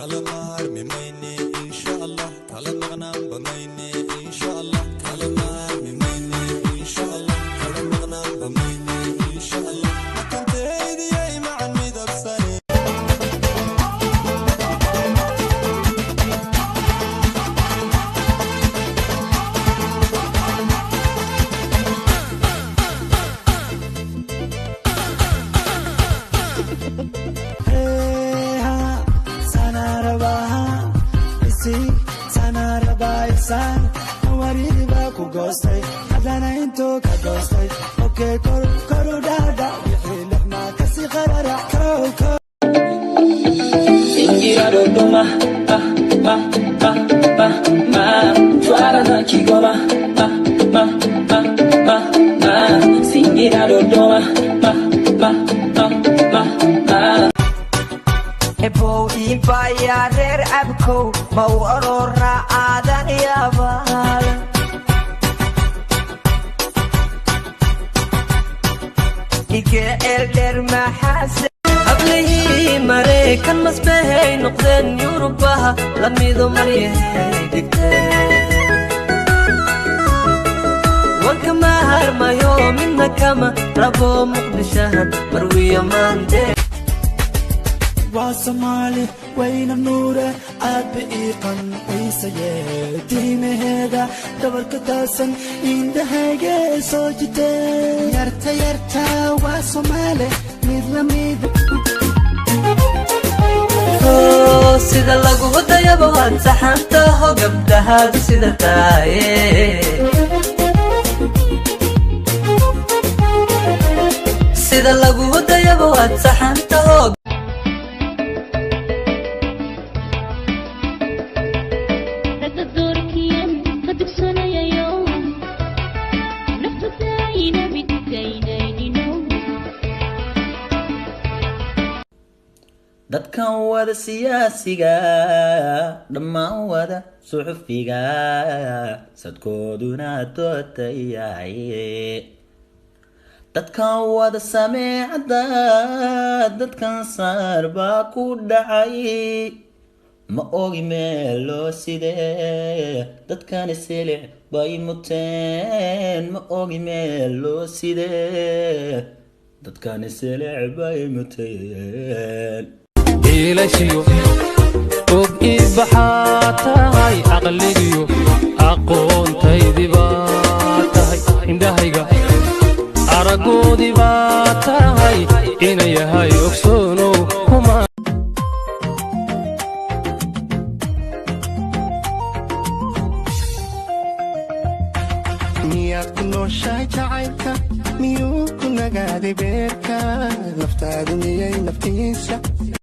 Kala maarmi mayne, insha Allah. Kala maqnaanba mayne, insha Allah. Kala maarmi mayne, insha Allah. Kala maqnaanba mayne, insha Allah. Makanteydiyay macan midabsane. Ku goostay haddana intuu ka goostay, okay, kor koru dhaadhac wixii lixmaa kasii qararac kow kow. Singira Dodoma, pa, pa, pa, pa, ma. Twara na Kigoma, pa, pa, pa, pa, ma. Singira Dodoma, pa, pa, pa, pa, ma. Ebow iibaya reer Abkow mau orora aadan yaabal. Ige eldheer maxaase Hablihii Maraykan masbahay noqdeen, Yurubaha lamido maryahay dhigteen. Wanka ma harmayo, midna kama rabo, Muqdishahan marwiyo maante. Waa Soomaali wayna nuure, aad ba ii qanciisaye, tiimaheeda dhabarka taasan indhahayga soo jitee. Yarta yarta waa Soomaali mid lamid. Sida lagu dayabo waad saxantaho, gabdhahaadu sida taaye. Sida lagu dayabo waad saxantaho. Ragga doorkiyan ka dugsanayayo, naftu daayina midkaynayno. Dadkan wada siyaasiga, dhammaan wada suxufiga, sadkooduna tootayahay. Dadkan wada sameecadda, dadkan saar baa ku dhacay, ma ogi meel loo sidee. Dadkani silic bay muteen, ma ogi meel loo sidee. Dadkani silic bay muteen. Iilashiyo og ii baxaa tahay, caqligiyo aqoontaydii baa tahay, indhahayga araggoodii baa tahay, ina yahay ogsoonow kuma. Miyaad ku nooshahay jacaylka? Miyuu ku nagaaday beerka? Naftaadu miyay naftiisa